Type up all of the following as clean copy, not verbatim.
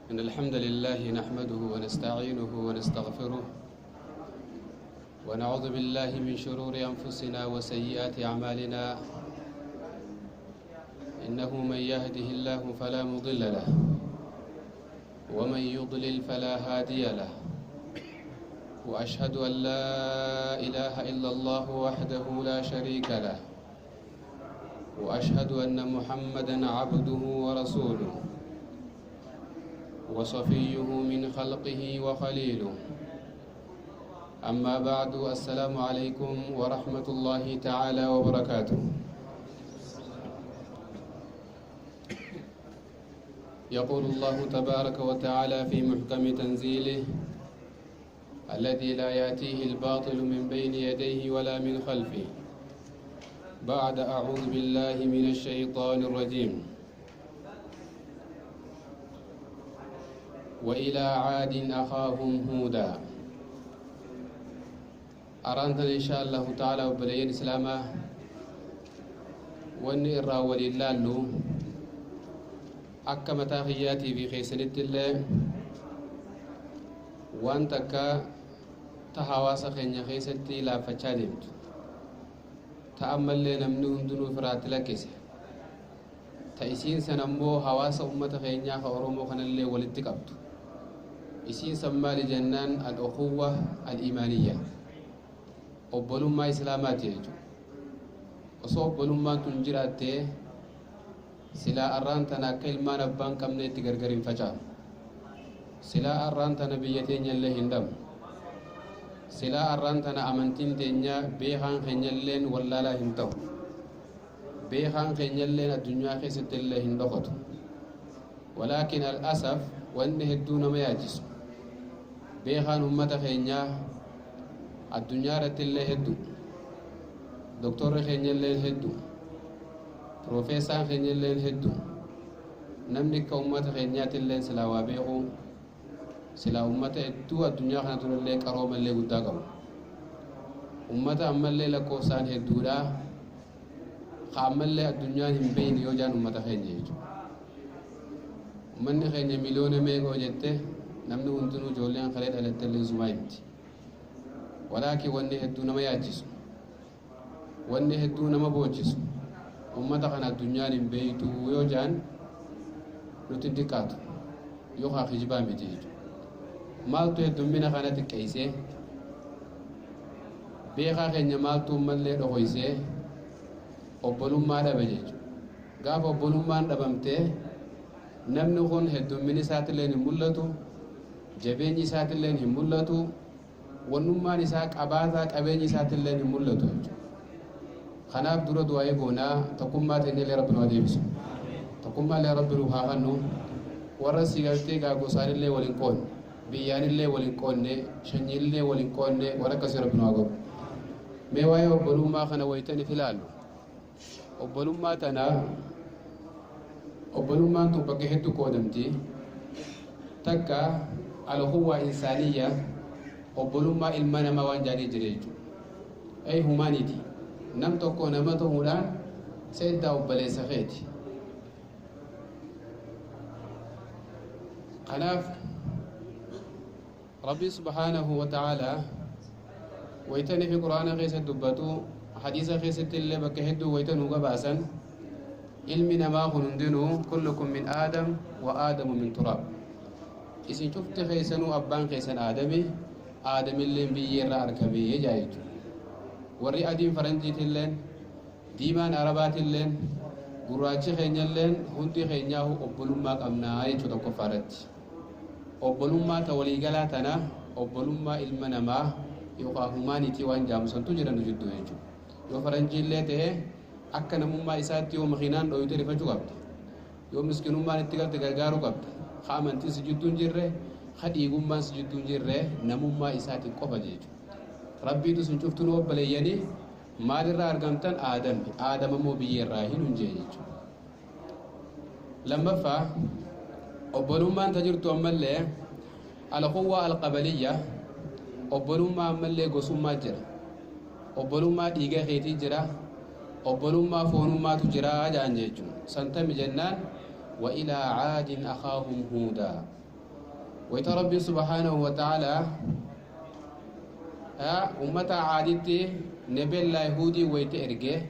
إن الحمد لله نحمده ونستعينه ونستغفره ونعوذ بالله من شرور أنفسنا وسيئات أعمالنا، إنه من يهده الله فلا مضل له ومن يضلل فلا هادي له، وأشهد أن لا إله إلا الله وحده لا شريك له، وأشهد أن محمدا عبده ورسوله وصفيه من خلقه وخليله. أما بعد، السلام عليكم ورحمة الله تعالى وبركاته. يقول الله تبارك وتعالى في محكم تنزيله الذي لا يأتيه الباطل من بين يديه ولا من خلفه، بعد أعوذ بالله من الشيطان الرجيم: وإلى عاد أخاهم هودا. أرانتنا إن شاء الله تعالى وبليين إسلاما وإني إرى ولله akka mataa kiyyaatii fi keessanitti illee waan takka ta hawaasa keenya keessatti laaffachaa deemtu, ta ammallee namni hundinuu firaatti lakkise, ta isiin san ammoo hawaasa ummata keenyaa ka Oromoo kanallee walitti qabdu. Isiin san maali jennaan, al-ukhuwwa al-iimaaniyya, obbolummaa islaamaati jechuudha. Osoo obbolummaan tun jiraattee silaa arraan tana akka ilmaan abbaan qabneetti gargar hin faca'amu, silaa arraan tana biyya teenya illee hin dhabu, silaa arraan tana amantiin teenya beekaan keenya illeen wallaalaa hin ta'u, beekaan keenya illeen addunyaa keessatti illee hin dhokotu. Walaakin al-asaf, wanni hedduu nama yaachisu, beekaan ummata keenyaa addunyaa irratti illee hedduu, doktorri keenya illee hedduu, piroofeesaan keenya illeen hedduu, namni akka ummata keenyaatti illeen silaa waa beeku, silaa ummata hedduu addunyaa kana turellee qaroomallee guddaa qabu, ummata ammallee lakkoofsaan hedduudha ka ammallee addunyaan hin beeyne yoo jaan ummata keenya jechuudha. Ummanni keenya miliyoona meeqa jette, namni hundinuu ijoolleen kalee dhalatte illee sumaa himti. Walaakin wanni hedduu nama yaachisu, wanni hedduu nama boochisu, ummata kana addunyaan hin beeytu yoo jaan nuti xiqqaatu yookaan kijibaa miti jechuudha. Maaltu heddummina kana xiqqeessee? Beekaa keenya maaltu ammallee dhokoysee obbolummaa dhabe jechuudha? Gaafa obbolummaan dhabamtee namni kun heddummini isaatillee hin mul'atu, jabeenyi isaatillee hin mul'atu, wannummaan isaa qabaataa qabeenyi isaatillee hin mul'atu jechuudha. Kanaaf dura du'aa'ee goonaa tokkummaa teenya illee rabbi nu haa deebisu, tokkummaa illee rabbi nu haa kennu. Warra si galtee gaa gosaanillee waliin qoonne, biyyaanillee waliin qoonne, shanyiillee waliin qoonne, warra akkasii rabbi nu haa godhu. Mee waa'ee obbolummaa kana wayitaniif ilaallu. Obbolummaa tana, obbolummaan tun bakka hedduu qoodamti. Takka al-ukhuwwa insaaniyya, obbolummaa ilma namaa waan jaanii jira jechuudha. Ay humanity, nam tokko nama ta'uudhaan seeddaa obboleessa keeti. Kanaaf Rabbi subhaanahu wa ta'aalaa wayitanii fi quraana keessatti dubbatu, hadiisa keessatti illee bakka hedduu wayita nuu gabaasan, ilmi namaa kun hundinuu kullukum min aadam wa aadamu min turaab, isin cufti keessanuu abbaan keessan aadami, aadamilleen biyyee irraa argamee jaa jechuudha. Warri adiin faranjiitilleen, diimaan arabaatilleen, gurraachi keenyalleen, hundi keenyaahu obbolummaa qabnaa jechuu. Tokkoffaa irratti obbolummaa ta waliigalaa tana, obbolummaa ilma namaa yookaan humanity waan jaamusantu jira nu jidduu jechuudha. Yoo faranjiillee ta'e akka namummaa isaatti yoo makiinaan dhoyite rifachuu qabda, yoo miskinummaan itti galte gargaaruu qabda. Ka amantiin si jidduu hin jirre, ka dhiigummaan si jidduu hin jirre, namummaa isaatiin qofa jechuudha. Rabbiitu sun cuftuu obboleeyyanii maalirraa argamtan? Aadami, aadama immoo biyyeerraa hin hunjee jechuudha. Lammaffaa obbolummaan ta jirtu ammallee al-ukhuwwa al-qabaliyya, obbolummaa ammallee gosummaa jira, obbolummaa dhiiga keetii jira, obbolummaa foonummaatu jira jaan jechuudha. Santami jennaan, wa ilaa caadin akhaahum huudaa. Wayta Rabbi subhaanahu wa ta'aalaa ummata Caaditti Nebeellaa Huudii wayta erge,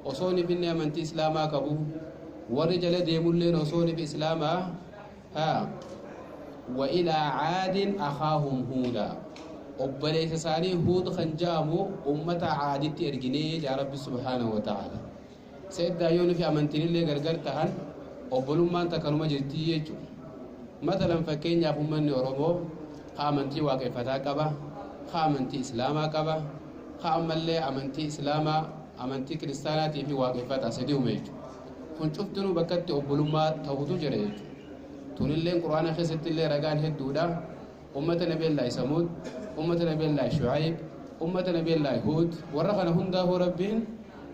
osoo inni amantii Islaamaa qabu, warri jala deemulleen osoo inni Islaamaa, wa ilaa Caadin akhaahum Huuda, obboleessa isaanii Huud kan jedhamu ummata Caaditti erginee jaa Rabbi subhaanahu wa ta'ala. Seeddaa yoo nufi amantiinillee gargar tahan, obbolummaan takkanuma jirtii jechuudha. Matalan fakkeenyaaf ummanni Oromoo ka amantii Waaqeffataa qaba, ka amantii Islaamaa qaba, ka ammallee amantii Islaamaa, amantii Kiristaanaatii fi Waaqeffataa sadii uume jechuudha. Kun cuftinuu bakkatti obbolummaa ta'utu jira jechuudha. Tunilleen Quraana keessatti illee ragaan hedduudha. Ummata Nabiyyallaahi Samuud, ummata Nabiyyallaahi Shu'ayb, ummata Nabiyyallaahi Huud, warra kana hundaafuu Rabbiin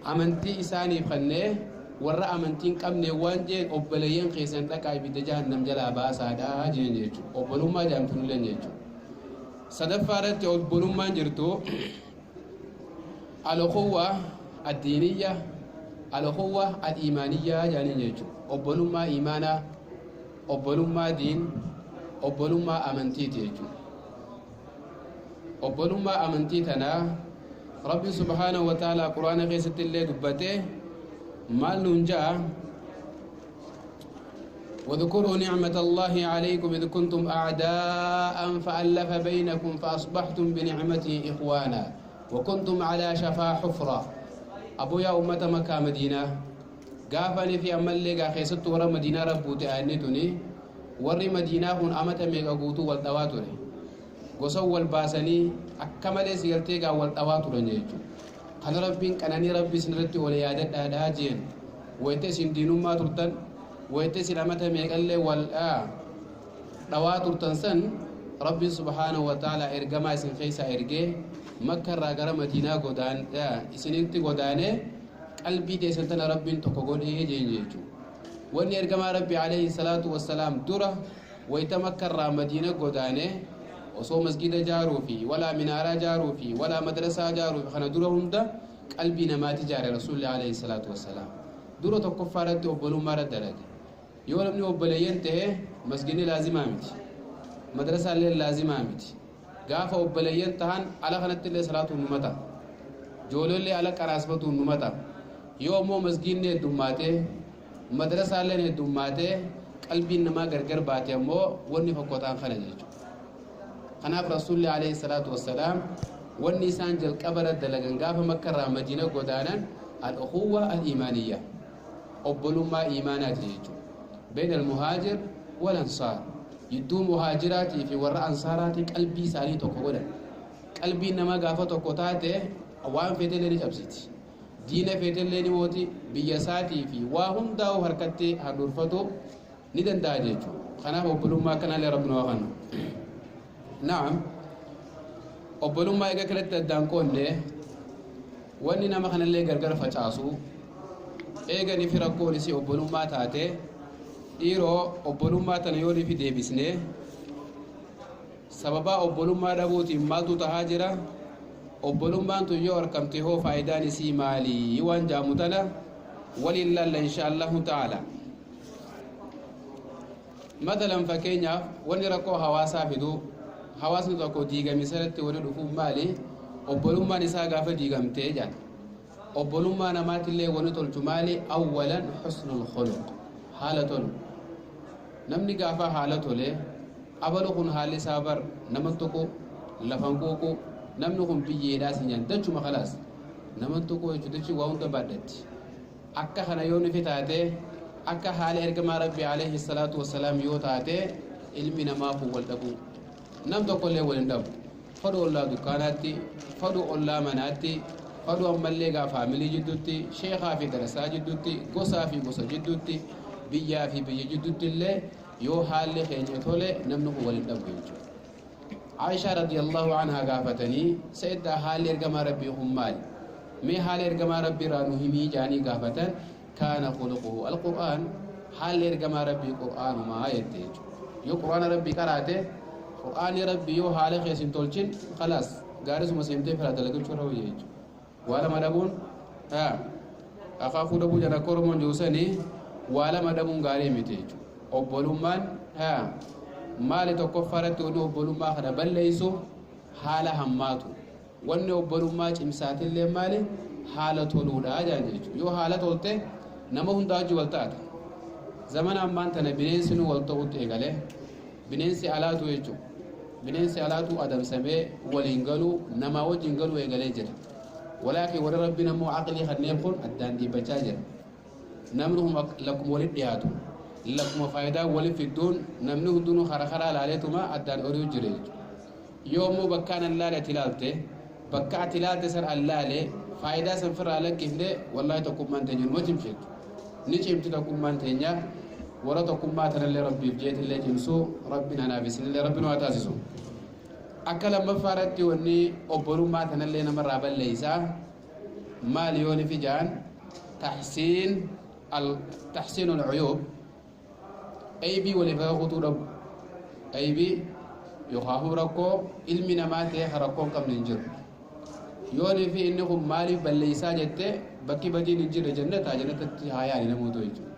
amantii isaaniif kennee, warra amantii hin qabne waan jeen, obboleeyyan keessan dhaqaa ibidda jahannam jalaa baasaadha jeen jechuudha. Obbolummaa jedhamtunillee jechuudha. Sadaffaa irratti obbolummaan jirtu al-ukhuwwa ad-diiniyya, al-ukhuwwa al-iimaaniyya jedhaniin jechuudha. Obbolummaa iimaanaa, obbolummaa diin, obbolummaa amantiiti jechuudha. Obbolummaa amantii tanaa Rabbi subhaanahu wa ta'ala Quraana keessatti illee dubbatee maal nuun ja'a? واذكروا نعمة الله عليكم إذ كنتم أعداء فألف بينكم فأصبحتم بنعمته إخوانا وكنتم على شفا حفرة. أبو يا أمة مكة مدينة قافني في أمالي قاخيست ورا مدينة ربوتي آنتني وري مدينة هون أمة ميقا قوتو والدواتري gosa wal baasanii akka malee si galtee gaa wal dhawaa turan jechuudha. Kana Rabbiin qananii Rabbi isin irratti wal yaadadhaadhaa jeen. Wayita isin diinummaa turtan, wayita isin amata meeqallee wal dhawaa turtan san, Rabbiin subhaanahu wa ta'ala ergamaa isin keessaa ergee Makka irraa gara Madiinaa godaan isinitti godaanee qalbii teessan tana Rabbiin tokko godhee jeen jechuudha. Wanni ergamaa Rabbi alayhi salaatu wassalaam dura wayita Makka irraa Madiina godaanee osoo masgida jaaruu fi walaa minaaraa jaaruu fi walaa madrasaa jaaruu fi kana dura hunda qalbii namaati jaare Rasuulli alayhi salaatu wassalaam. Dura tokkoffaa irratti obbolummaa irra dalage. Yoo namni obboleeyyan ta'e, masgidni laazimaa miti. Madrasaallee laazimaa miti. Gaafa obboleeyyan tahan ala kanatti illee salaatuun numa ta'a. Ijoollee ala qaraasfatuun numa ta'a. Yoo ammoo masgidni heddummaatee, madrasaalleen heddummaatee, qalbiin namaa gargar baate ammoo wanni fokkotaan kana jechuudha. Kanaaf Rasuulli alayhi salaatu wassalaam wanni isaan jalqaba irra dalagan gaafa Makka irraa Madiina godaanan al-ukhuwwa al-iimaaniyya, obbolummaa iimaanaati jechuudha. Bayna al-muhaajir wal ansaar, jidduu muhaajiraatii fi warra ansaaraatii qalbii isaanii tokko godhan. Qalbiin namaa gaafa tokko taate waan feetellee ni cabsiti. Diina feetellee ni mooti, biyya isaatii fi waa hundaa'u harkatti handhuurfatu ni danda'a jechuudha. Kanaaf obbolummaa akkanaallee Rabbi nu haa kennu. Naam, obbolummaa egaa kanatti addaan qoonne, wanni nama kanallee gargar facaasu eeganii fi rakkoon isii obbolummaa taate, dhiiroo obbolummaa tana yoo fi deebisne, sababaa obbolummaa dhabuutiin maaltu tahaa jira? Obbolummaan tun yoo argamte hoo faayidaan isii maalii? Waan jaamu tana waliin laalla insha Allahu ta'ala. Matalan fakkeenyaaf wanni rakkoo hawaasaa fidu, hawaasni tokko diigamisa irratti wali dhufuuf maali? Obbolummaan isaa gaafa diigamtee jedhan. Obbolummaa namaatillee wani tolchu maali? Awwalan husnul khuluq, haala tolu. Namni gaafa haala tole, abalu kun haalli isaa bar nama tokko lafan quuqu, namni kun biyyeedhaa si nyaan dachuma khalaas nama tokko jechuudha, dachii waa hunda baadhatti. Akka kana yoo nufi taate, akka haala ergamaa Rabbi alayhi salaatu wassalaam yoo taate, ilmi namaa kun wal dhabuu nam tokkollee wal hin dhabu. Fadhu ollaa dukkaanaatti, fadhu ollaa manaatti, fadhu ammallee gaa faamilii jidduutti, sheekaa fi darasaa jidduutti, gosaa fi gosa jidduutti, biyyaa fi biyya jidduutti illee yoo haalli keenya tole namni kun wal hin dhabu jechuudha. Aishaa radiyallahu anhaa gaafatanii, "Seeddaa haalli ergamaa Rabbii kun maali? Mee haala ergamaa Rabbii irraa nu himii," jaanii gaafatan. "Kaana khuluquhu alqur'aan," haalli ergamaa Rabbii Qur'aanumaa jette jechuudha. Yoo Qur'aana Rabbii qaraate, Qur'aanni Rabbii yoo haala keessa hin tolchin, khalaas gaarisuma seentee firaa dalagachuu irra wayya jechuudha. Waa lama dhabuun akaakuu dhabuu jala akka Oromoon jiru sanii waa lama dhabuun gaarii miti jechuudha. Obbolummaan Maali tokkoffaa irratti wanni obbolummaa kana balleessu haala hammaatu. Wanni obbolummaa cimsaatillee maali? Haala toluudha jaan jechuudha. Yoo haala tolte nama hundaa wajji wal taata. Zamana ammaan tana bineensi nu wal ta'utti eegale. Bineensi alaatu jechuudha. Bineensi alaatu adamsamee waliin galuu namaa wajjin galuu eegalee jira. Walaakin warra rabbiin ammoo aqlii kanneen kun addaan dhiibbachaa jira. Namni lakkuma walitti dhiyaatu, lakkuma faayidaa walitti fidduun namni hundinuu karaa karaa ilaaleetuma addaan ori'u jira jechuudha. Yoo immoo bakkaan allaale ati ilaalte, bakka ati ilaalte san allaale faayidaa san firraa lakkifne, wallaahi tokkummaan teenya numa cimti jechuudha. Ni cimti tokkummaan teenya. Warra tokkummaa tanallee rabbiif jeetillee cimsu rabbiin anaaf isinillee rabbi nu haa taasisu. Akka lammaffaa irratti wanni obbolummaa tanallee namarraa balleeysa maali yoo ni fijaan? Taxsiinul cuyuub, aybii waliif kutuu dhabu. Aybii yookaan rakkoo ilmi namaa ta'e rakkoo hin qabne hin jiru. Yoonii fi inni kun maaliif balleeysaa jette, bakki badiin hin jirre jannataa jannatatti haa yaali namoota jechuudha.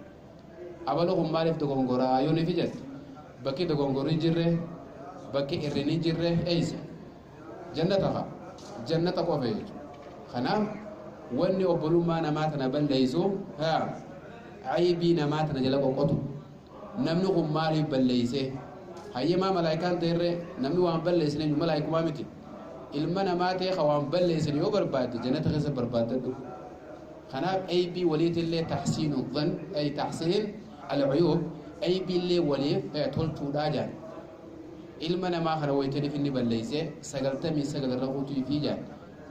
Abalu kun maaliif dogongoraa yoonii fi jette, bakki dogongorri hin jirre, bakki irrin hin jirre eeysa? Jannata fa'a, jannata qofa jechuudha. Kanaaf wanni obbolummaa namaa tana balleeysu haa aybii namaa tana jala qoqqotu. Namni kun maaliif balleeyse? Hayyamaa malaayikaan ta'erre namni waan balleessine eenyu? Malaayikumaa miti. Ilma namaa ta'e ka waan balleessine yoo barbaadde jannata keessa barbaaddadhu. Kanaaf aybii waliitillee taxsiinu dhan ay taxsiin alcuyuub, aybiillee waliif tolchuudhaa jaan. Ilma namaa kana wayitaniif inni balleeyse 99 irra kutuu fi jaan.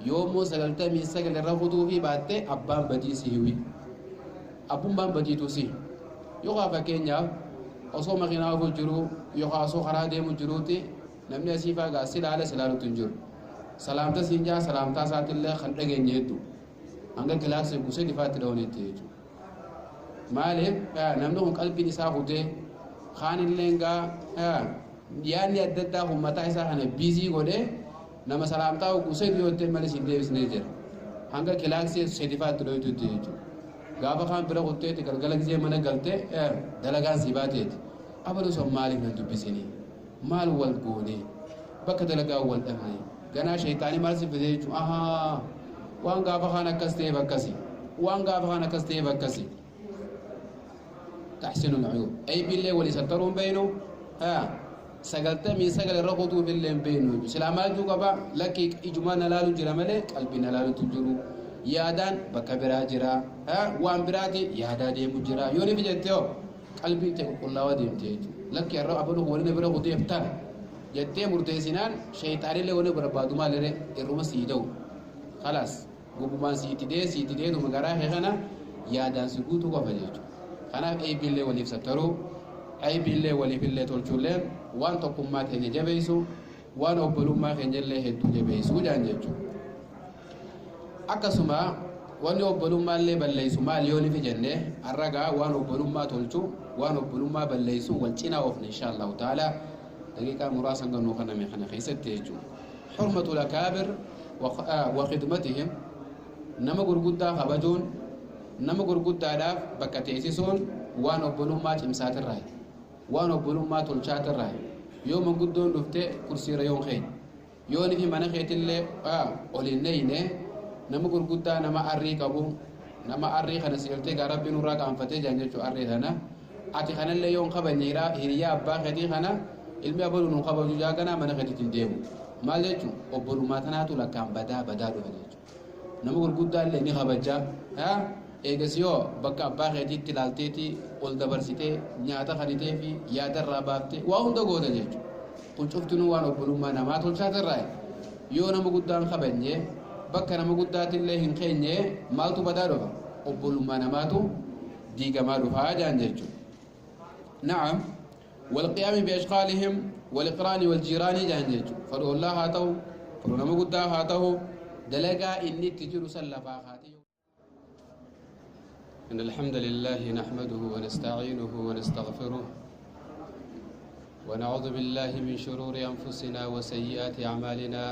Yoommoo 99 irra kutuu fi baatte abbaan badii si hiwi, abbummaan badiitu si. Yookaan fakkeenyaaf osoo makiinaa oofuu jiru yookaan osoo karaa deemu jiruuti namni asii faa si ilaale, si ilaalutti hin jiru. Salaamta siin jaa, salaamtaa isaatillee kan dhageenye hedduu hanga kilaasii gusee difaatti dhawanitti jechuudha. Maaliif? Namni kun qalbiin isaa kutee kaanillee gaa yaadni adda addaa kun mataa isaa kana busy godhee nama salaamtaa gusee yoo ta'e malee siin deebisnee jira. Hanga kilaaksii sedifaatti dhoytutti jechuudha. Gaafa kaan bira kutteeti galgala gisee mana galtee dalagaan si baateeti. Abaluu sun maaliif nan dubbisinii? Maal wal goonee? Bakka dalagaa wal dhabne. Ganaa sheeyxaanii maal si fide jechuudha. Ahaa, waan gaafa kaan akkas ta'eef akkasi. Waan gaafa kaan akkas ta'eef akkasi. Taxsiinul cuyuub. Aybiillee walii sattaruun beeynu. 99 irra kutuuf illee hin beeynu. Silaa maal juu qaba? Lakki, ijumaan na laalu jira malee qalbii na laalutu jiru. Yaadaan bakka biraa jira. Waan biraati yaadaa deemu jira. Yoo ni jettee hoo qalbiin ta'e qulqullaawaa deemte jechuudha. Lakki, har'a abaluu waliin bira kuteef tana jettee murteessinaan sheeyxaanillee wani barbaadu maaliree irruma sii ta'u. Khalaas, gubumaan sii didee sii dideetuma garaa kee kana yaadaan si guutuu qofa jechuudha. Kanaaf aybiillee waliif sattaruu, aybiillee waliif illee tolchuulleen waan tokkummaa keenya jabeessu, waan obbolummaa keenya illee hedduu jabeessuu jaan jechuudha. Akkasuma wanni obbolummaa illee balleessu maal yoo nifi jenne, har'agaa waan obbolummaa tolchu, waan obbolummaa balleessu wal cinaa oofne insha Allahu ta'ala daqiiqaa muraasa hanga nuu kaname kana keessatti jechuudha. Hurmatul akaabir wa khidmatihim, nama gurguddaa kabajuun, nama gurguddaadhaaf bakka teessisuun waan obbolummaa cimsaatirraa, waan obbolummaa tolchaatirraa. Yoo manguddoon dhufte kursiirra yoon keenya, yoo nifi mana keetillee ol hin neeyne, nama gurguddaa, nama arrii qabu, nama arrii kana si galtee gaa rabbiin nurraa qaanfatee jaan jechuu. Arrii kana ati kanallee yoon kabajne, hiriyaa abbaa keetii kana ilmi abaluu nu kabaju jaa ganaa mana keetiitiin deemu. Maal jechuu? Obbolummaa tanaatu lakkaan badaa badaa dhufe jechuudha. Nama gurguddaa illee ni kabajaa. Eegas yoo bakka abbaa keetiitti ilaalteeti ol dabarsitee nyaata kanitee fi yaada irraa baaftee waa hunda goota jechuudha. Kun cuftinuu waan obbolummaa namaa tolchaatirraa. Yoo nama guddaan kabajne, bakka nama guddaatillee hin keenye, maaltu badaa dhufa? Obbolummaa namaatu diigamaa dhufaa jaan jechuudha. Na'am. والقيام بأشغالهم والإقران والجيران جان جيجو. فلو الله هاته، فلو نما قدا هاته، دلقا إني تجر سلفا خاتي. إن الحمد لله نحمده ونستعينه ونستغفره ونعوذ بالله من شرور أنفسنا وسيئات أعمالنا.